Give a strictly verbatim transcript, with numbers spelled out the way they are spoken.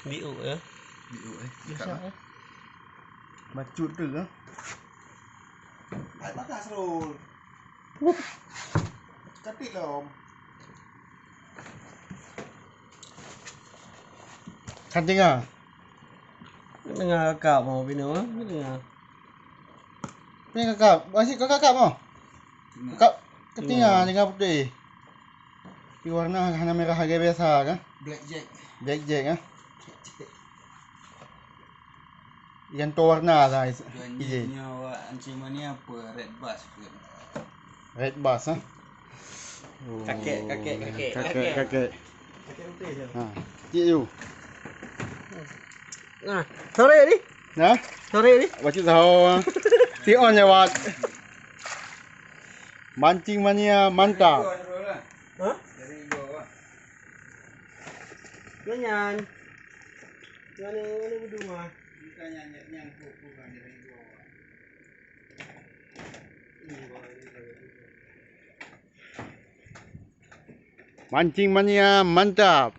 Biuk ya. Biuk eh. Biasa ya. Bacut tu ke? Ai patah serul. Katik lom. Kan dengar. Dengar kakak mau bina, ha? Dengar. Ni kakak, masih kakak kak mau? Kakak ketinggal dengan putih. Di warna hana merah lagi biasa kan? Black Jack. Black Jack kan? Yang tu warna lah. Iya. Nyoe anjing mana apa? Red Bass ke? Red Bass ah. Oh. Kakek, kakek, kakek. Kakek, kakek. Kakek putih tu. Ha. Cik you. Nah, sore ni. Nah? Sore ni. Baca tahu. Ti on jawab. Mancing mania mantap. Ha? Nyan. Nyan ni, nyan ni bedu mah. Mancing mania mantap.